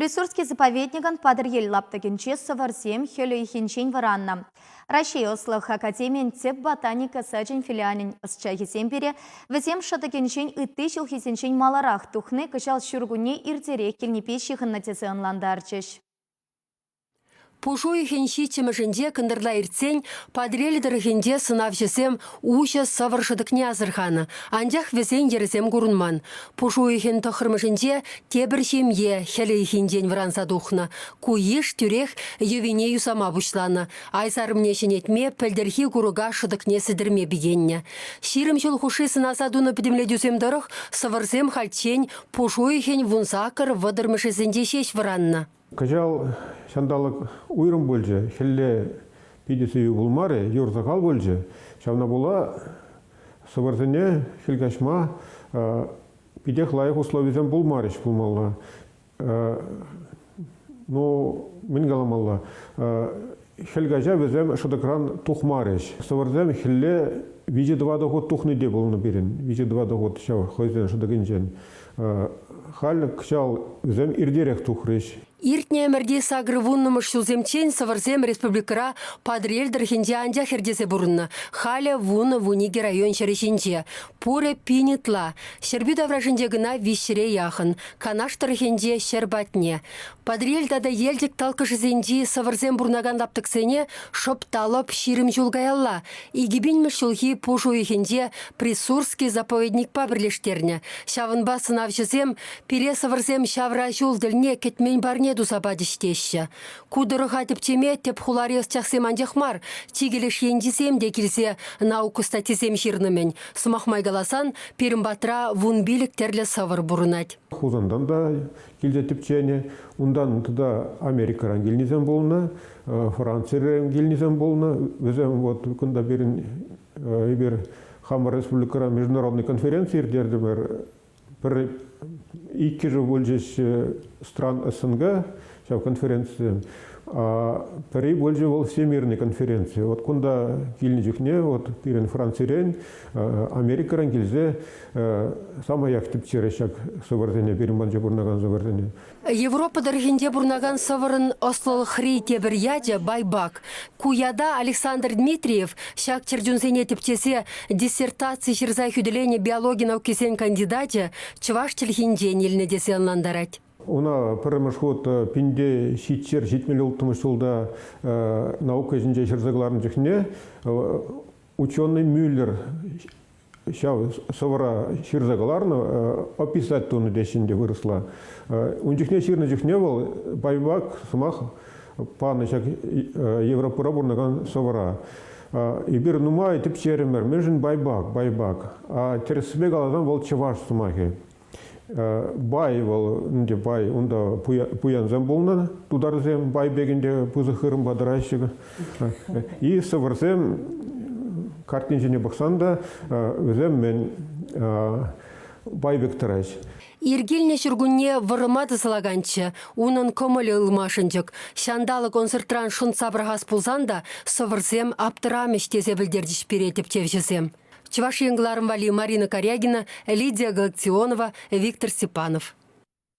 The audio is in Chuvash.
Присурский заповедникӑн Патӑрьел лаптӑкӗнче сӑвӑрсем хӗл ыйхинчен вӑраннӑ. Раҫҫей ӑслӑх академийӗн тӗп ботаника сачӗн филиалӗн ӑсчахӗсем пире вӗсем шӑтӑкӗнчен ытти ҫулхисенчен маларах тухни кӑҫал ҫуркунне иртерех килнипе ҫыхӑннӑ тесе ӑнлантарчӗҫ. Пуш уйӑхӗн ҫиччӗмӗшӗнче кӑнтӑрла иртсен Патӑрьел тӑрӑхӗнче сӑнавҫӑсем уҫӑ сӑвӑр шӑтӑкне асӑрханӑ, анчах вӗсен йӗрӗсем курӑнман. Пуш уйӑхӗн тӑххӑрмӗшӗнче тепӗр ҫемье хӗл ыйхинчен вӑранса тухнӑ. Ку йыш тӳрех йӑвине юсама пуҫланӑ, айсарӑмне ҫӗнетме пӗлтӗрхи курӑка шӑтӑкне сӗтӗрме пикеннӗ. 20 ҫул хушши сӑнаса тунӑ пӗтӗмлетӳсем тӑрӑх сӑвӑрсем хальччен пуш уйӑхӗн вунсакӑр вӑтӑрмӗшӗсенче ҫеҫ вӑраннӑ. Кӑҫал ҫанталӑк уйрӑм пулчӗ. Хӗлле питӗ сивӗ пулмарӗ, юр сахал пулчӗ. Ҫавна пула сӑвӑрсене хӗл каҫма питех лайӑх условисем пулмарӗҫ пулмалла. Ну, мӗн каламалла? Хӗл каҫа вӗсем шӑтӑкран тухмарӗҫ. Сӑвӑрсем хӗлле виҫӗ-тӑватӑ хут тухни те пулнӑ пирӗн. Виҫӗ-тӑватӑ хут ҫав хӑйсен шӑтӑкӗнчен. Халь кӑҫал вӗсем иртерех тухрӗҫ. Иртнӗ ӗмӗрти сакӑр вуннӑмӗш ҫулсемччен сӑвӑрсем республикӑра Патӑрьел тӑрӑхӗнче анчах ӗрчесе пурӑннӑ. Халӗ вунӑ-вуникӗ район ҫӗрӗ ҫинче. Пурӗ пин ытла. Ҫӗрпӳ таврашӗнче кӑна виҫҫӗре яхӑн. Канаш тӑрӑхӗнче ҫӗр патне. Патӑрьел тата Елчӗк талккӑшӗсенчи сӑвӑрсем пурӑнакан лаптӑксене шӑп та лӑп 20 ҫул каялла, 2000-мӗш ҫулхи пуш уйӑхӗнче Присурский заповедникпа пӗрлештернӗ. Ҫавӑнпа сӑнавҫӑсем пире сӑвӑрсем ҫавра ҫул тӗлне кӗтмен парне туса пачӗҫ теҫҫӗ. Ку тӑрӑха тӗпчеме тӗп хулари ӑсчахсем анчах мар, чикӗ леш енчисем те килсе наука статйисем ҫырнӑ-мӗн. Сӑмах май каласан, пирӗн патра 15 тӗрлӗ сӑвӑр пурӑнать. Хусантан та килсе тӗпченӗ. Унтан тата Америкӑран килнисем пулнӑ, Францирен килнисем пулнӑ. Вӗсем вот кунта пирӗн эпир хамӑр республикӑра международный конференци ирттертӗмӗр. Пӗр иккӗшӗ пулчӗҫ стран СНГ ҫав конференцисем. Пӗри пулчӗ вӑл Всемирный конференци. Вот кунта килнӗ чухне вот пирӗн Францирен, Америкӑран килсе самаях тӗпчерӗҫ ҫак сӑвӑрсене, пирӗн патӗнче пурӑнакан сӑвӑрсене. Европа тӑрӑхӗнче пурӑнакан сӑвӑрӑн ӑслӑлӑхри тепӗр ячӗ байбак. Ку ята Александр Дмитриев ҫак чӗрчунсене тӗпчесе диссертаци ҫырса хӳтӗленӗ биологи наукисен кандидачӗ чӑваш чӗлхинчен илнӗ тесе ӑнлантарать. Уна пӗрремӗш хут пинте ҫичҫӗр ҫитмӗл улттӑмӗш ҫулта наука ӗҫӗнче ҫырса кӑларнӑ чухне ученый Мюллер ҫав сӑвӑра ҫырса кӑларнӑ, описать тунӑ теҫҫӗ ӗнтӗ вырӑсла. Ун чухне ҫырнӑ чухне вӑл байбак сӑмах панӑ ҫак Европӑра пурӑнакан сӑвӑра. Эпир нумай тӗпчерӗмӗр, мӗншӗн байбак, байбак. А тӗрӗссипе каласан вӑл чӑваш сӑмахӗ. Бай вӑл ӗнтӗ бай унта пуянсем пулнӑ тутарсем бай пек ӗнтӗ пысӑк хырӑмпа тӑраҫҫӗ. И сӑвӑрсем картин ҫине пӑхсан та вӗсем мӗн бай пек тӑраҫ. Ир килнӗ ҫуркунне вӑрӑма тӑсӑлаканччӗ. Унӑн кӑмӑлӗ ылмашӑнчӑк. Ҫанталӑк ӑнсӑртран шӑнтса пӑрахас пулсан та сӑвӑрсем аптӑрамӗҫ тесе пӗлтерчӗҫ пире тӗпчевҫӗсем. Чӑваш Ен кӑларӑм валли Марина Карягина, Лидия Галактионова, Виктор Степанов.